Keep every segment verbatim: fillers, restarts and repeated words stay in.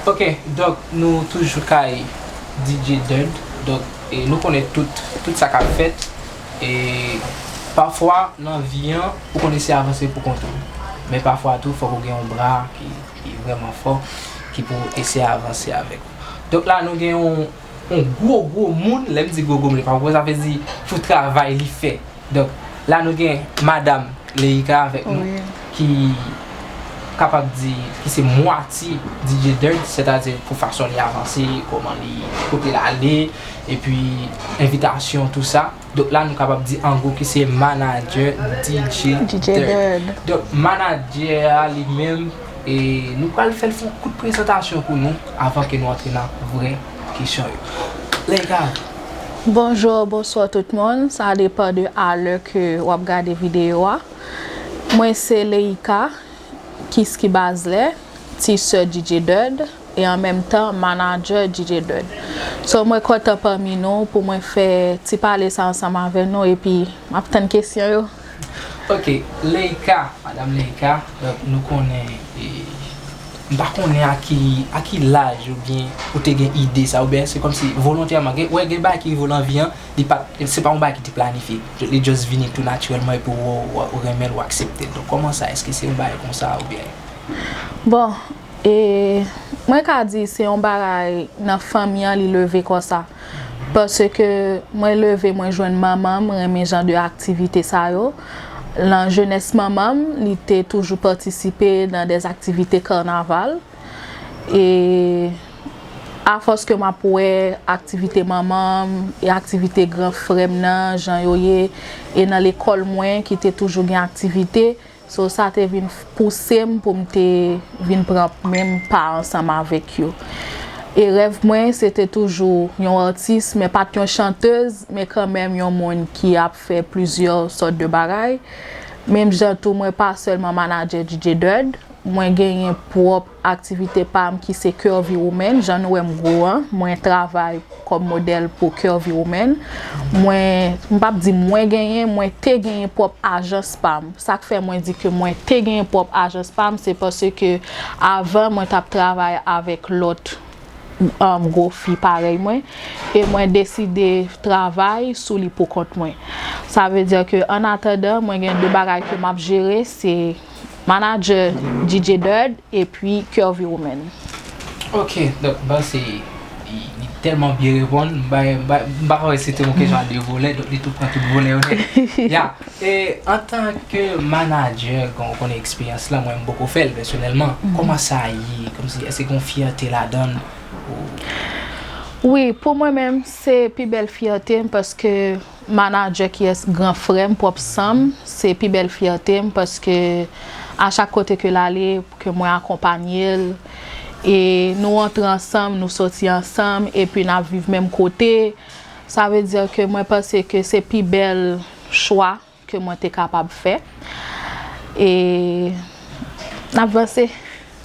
Ok, donk nou toujou kay D J Dud. Donk, e nou konnen tout, tout sa k ap fèt. E pafwa nan vi an, ou konnen se avanse pou kont ou. Men pafwa tou, fòk ou gen yon bra ki, ki vrèman fò, ki pou eseye avanse avèk ou. Donk la, nou gen yon, yon gwo, gwo moun. Lè m di gwo, gwo moun, li pa gwo, sa vle di pou travay li fè. Donk, la nou gen Madanm Leïka avèk nou, ki kapab di ki se mwatye D J Dud, sètadi pou fason li avanse, kòman li, kote l ale, epi envitasyon, tou sa. Donk la nou kapab di an gwo ki se manadjè D J Dud. Donk manadjè a li menm, e nou pral fè l fè yon kout prezantasyon pou nou avan ke nou antre nan vrè kesyon yo. Leïka. Bonjou, bonswa tout moun. Sa depann de a lè ke w ap gade videyo a. Mwen se Leïka Kiski Bazlè, ti sè D J Dud, e an menm tan manadjè D J Dud. So mwen kontan pami nou pou mwen fè ti pale sa ansanm avè nou epi m ap tann kesyon yo. Ok, Leïka, Madanm Leïka, donk nou konnen, e, m pa konnen a ki, a ki laj oubyen ou te gen ide sa, oubyen se kòmsi volontèman, gen, wè gen bagay ki rive w nan vi an, li pa, se pa yon bagay ki te planifye, li just vini tou natirèlman epi w, w, w renmen l, w aksepte l. Donk kòman sa, èske se yon bagay konsa oubyen? Bon, e, mwen ka di se yon bagay nan fanmi an li leve konsa. Paske mwen leve, mwen jwenn manman m renmen jan de aktivite sa yo. Nan jenès manman m, li te toujou patisipe nan dè aktivite kanaval. E afòs ke m ap wè aktivite manman m e aktivite gran frè m nan, jan yo ye, e nan lekòl mwen ki te toujou gen aktivite, so sa te vin pouse m pou m te vin pran menm pa ansanm avèk yo. E rèv mwen se te toujou yon atis, men pa t yon chantèz, men kanmenm yon moun ki ap fè plizyè sòt de bagay. Menm jan tou mwen pa sèlman manadjè D J Dud, mwen genyen pwòp aktivite pa m ki se Curvy Woman, jan nou wè m gwo an, mwen travay kòm modèl pou Curvy Woman. Mwen, m p ap di mwen genyen, mwen te genyen pwòp ajans pa m. Sa k fè mwen di ke mwen te genyen pwòp ajans pa m, se paske avan mwen t ap travay avèk lòt, um, gwo fi parèy mwen, e mwen deside travay sou li pou kont mwen. Sa vle di ke an atandan, mwen gen de bagay ke m ap jere, se manadjè D J Dud epi Curvy Woman. Ok, donk, bon, se, li, li tèlman byen reponn, m pa, m pa, m pa ka wè si te yon kesyon a de volè, donk li tou pran tout volè yo nèt. Ya, e antanke manadjè, kon, konnen eksperyans lan, mwen m poko fè l pèsonèlman. Kòman sa ye? Kòmsi, èske gen yon fyète ladan l? Wi, pou mwen menm, se pi bèl fyète m paske manadjè ki es gran frè m, pwòp san m, se pi bèl fyète m paske a chak kote ke l ale, ke mwen akonpanye l, e nou antre ansanm, nou soti ansanm, epi n ap viv menm kote. Sa vle di ke mwen panse ke se pi bèl chwa ke mwen te kapab fè. E n ap vanse.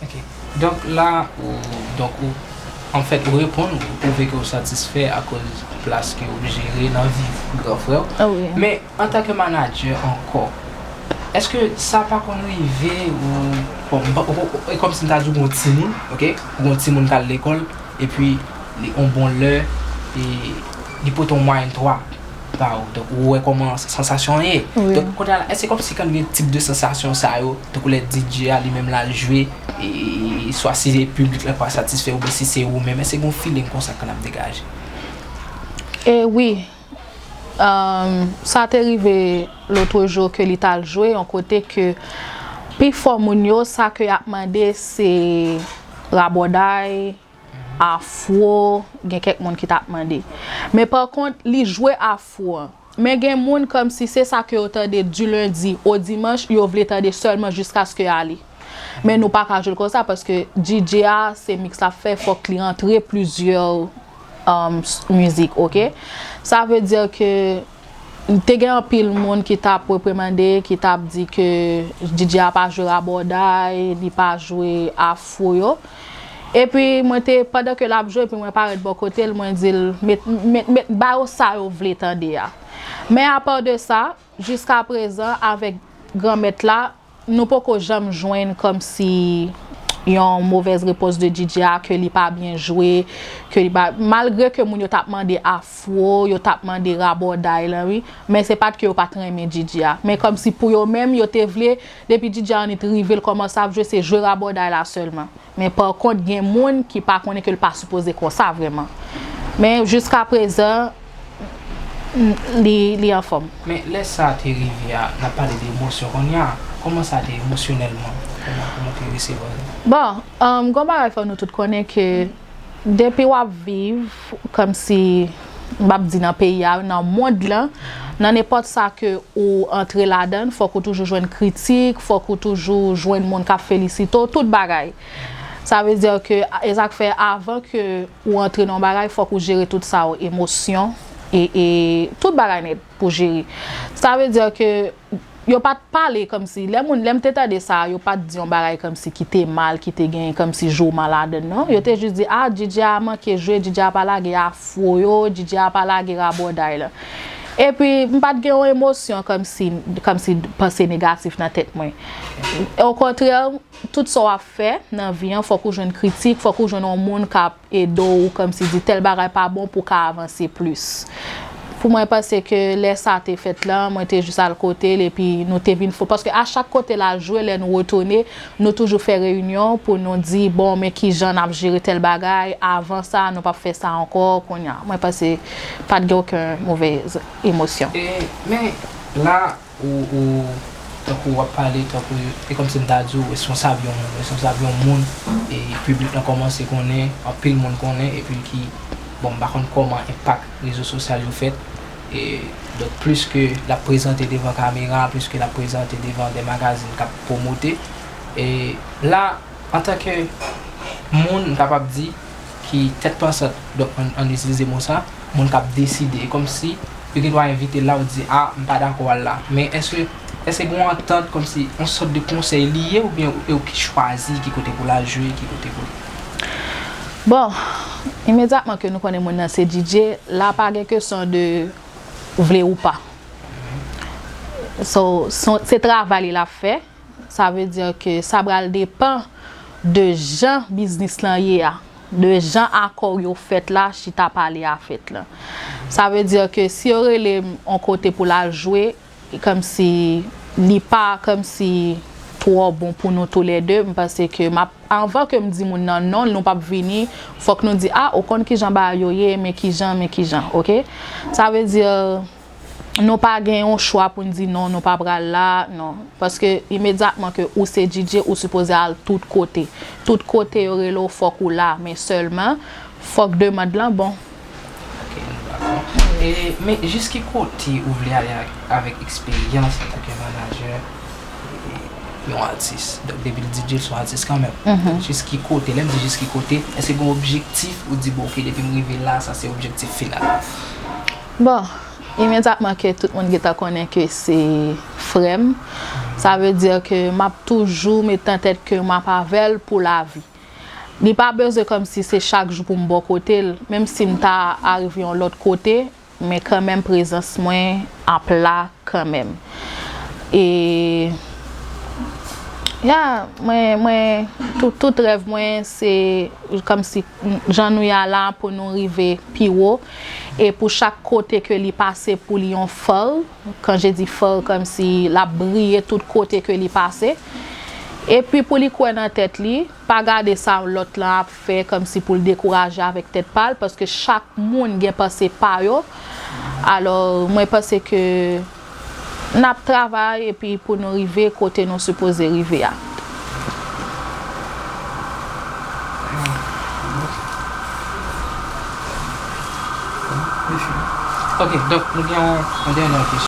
Ok. Donk la, ou, donk ou, anfèt, ou reponn, ou pwouve ke ou satisfè akoz plas ke ou jere nan vi gran frè w. Ah wi. Men, antanke manadjè ankò, èske sa pa konn rive ou, bon, m pa, ou, ou, e kòmsi m ta di w gen yon timoun, ok? Ou gen yon timoun k al lekòl, epi li, yon bon lè, e li pote yon mwayèn twa ba ou. Donk, ou wè kòman sansasyon an ye. Wi. Donk, kounye a la, èske kòmsi kan gen tip de sansasyon sa yo, tankou lè D J a li menm l al jwe, e, e, e swa si piblik la pa satisfè, oubyen si se ou menm, èske gen yon feeling konsa kan ap degaje? E wi, um, sa te rive lòt jou ke li t al jwe yon kote ke pifò moun yo, sa ke y ap mande se rabòday, afwo, gen kèk moun ki t ap mande. Men pa kont, li jwe afwo an. Men gen moun kòmsi se sa ke yo tande di lendi o dimanch, yo vle tande sèlman jiskaske ale. Men nou pa ka jwe l konsa paske D J a, se miks l ap fè, fòk li antre plizyè, um, s-, mizik, ok? Sa vle di ke te gen anpil moun ki t ap reprimande, ki t ap di ke D J a pa jwe rabòday, li pa jwe afwo yo. Epi mwen te, pandan ke l ap jwe, epi mwen parèt bò kote l, mwen di l, met, met, met, ba yo sa yo vle tande a. Men apa de sa, jiska prezan, avèk Granmèt la, nou poko janm jwenn kòmsi yon movèz repons de D J a, ke li pa byen jwe, ke li pa, malgre ke moun yo t ap mande afwo, yo t ap mande rabòday lan, wi, men se pa t ke yo pa t renmen D J a. Men kòmsi pou yo menm, yo te vle, depi D J a annik rive, l kòmanse ap jwe, se jwe rabòday la sèlman. Men pa kont, gen moun ki pa konnen ke l pa sipoze konsa vrèman. Men jiska prezan, li, li anfòm. Men lè sa te rive a, n ap pale de emosyon kounye a, kòman sa te emosyonèlman? Kòman, kòman te resevwa sa? Bon, um, gon bagay fò nou tout konnen ke depi w ap viv, kòmsi, m p ap di nan peyi a, nan mond lan, nan nenpòt sa ke ou antre ladan l, fòk ou toujou jwenn kritik, fòk ou toujou jwenn moun k ap felisite w, tout bagay. Sa vle di ke, e sa k fè avan ke ou antre nan yon bagay, fòk ou jere tout sa yo, emosyon, e, e tout bagay nèt pou jere. Sa vle di ke yo pa t pale kòmsi, lè moun, lè m te tande sa, yo pa t di yon bagay kòmsi ki te mal, ki te gen kòmsi jouman ladan l, non. Yo te jis di, a, D J a manke jwe, D J a pa lage afwo yo, D J a pa lage rabòday lan. Epi, m pa t gen yon emosyon kòmsi, kòmsi panse negatif nan tèt mwen. Okontrè, tout sa w ap fè nan vi an, fòk ou jwenn kritik, fòk ou jwenn yon moun k ap ede w, kòmsi di tèl bagay pa bon pou w ka avanse plis. Pou mwen panse ke lè sa te fèt lan, mwen te jis al kote l, epi nou te vin fou. Paske a chak kote l al jwe, lè nou retounen, nou toujou fè reyinyon pou nou di, bon, men kijan n ap jere tèl bagay, avan sa, nou p ap fè sa ankò, kounye a. Mwen panse pa t gen okenn movèz emosyon. E, men, la, ou, ou, tankou w ap pale, tankou, e kòmsi m ta di w, responsab yon moun, responsab yon moun, e piblik lan kòmanse konnen, anpil moun konnen, epi ki, bon, m pa konn kòman enpak rezo sosyal yo fèt, e, donk, plis ke l ap prezante devan kamera, plis ke l ap prezante devan de magazin k ap pwomote, e la, antanke moun, m kapab di, ki tèt pansant, donk, ann, ann itilize mo sa, moun k ap deside, e kòmsi yo gen dwa envite l la, ou di, a, m pa dakò al la. Men èske, èske gen yon antant, kòmsi yon sòt de konsèy li ye, oubyen e w ki chwazi ki kote pou l al jwe, ki kote pou l... Bon, imedyatman ke nou konnen moun nan se D J, la pa gen kesyon de vle ou pa. So, se, se travay li l ap fè. Sa vle di ke sa pral depann de jan biznis lan ye a, de jan akò yo fèt la, chita pale a fèt la. Sa vle di ke si yo rele m yon kote pou l al jwe, kòmsi li pa kòmsi twò bon pou nou toulède, m panse ke m ap, anvan ke m di moun nan non, nou p ap vini, fòk nou di, a, ou konn kijan bagay yo ye, men kijan, men kijan, oke? Sa vle di, nou pa gen yon chwa pou n di non, nou pa pral la, non. Paske imedyatman ke ou se D J, ou sipoze al tout kote. Tout kote yo rele w, fòk ou la, men sèlman, fòk demann lan bon. Ok, nou dakò. E, men jis ki kote ou vle ale ak, avèk eksperyans antanke manajè, e, yon atis? Donk, depi l D J, l se yon atis kanmenm. Mhm. Jis ki kote, lè m di jis ki kote, èske gen yon objektif ou di, bon, ok, depi m rive la, sa se objektif final? Bon, imedyatman ke tout moun gentan konnen ke se frè m, sa vle di ke m ap toujou met nan tèt ke m ap avè l pou lavi. Li pa bezwen kòmsi se chak jou pou m bò kote l, menm si m ta arive yon lòt kote, men kanmenm prezans mwen ap la kanmenm. E, ya, mwen, mwen, tout, tout rèv mwen, se kòmsi jan nou ye a la pou nou rive pi wo. E pou chak kote ke li pase, pou li yon far, kan je di far, kòmsi l ap briye tout kote ke li pase. Epi pou li kwè nan tèt li, pa gade sa lòt lan ap fè kòmsi pou l dekouraje avèk tèt pa l, paske chak moun gen panse pa yo. Alò, mwen panse ke n ap travay epi pou nou rive kote nou sipoze rive a. Ok, donk nou gen yon, yon dènye kesyon.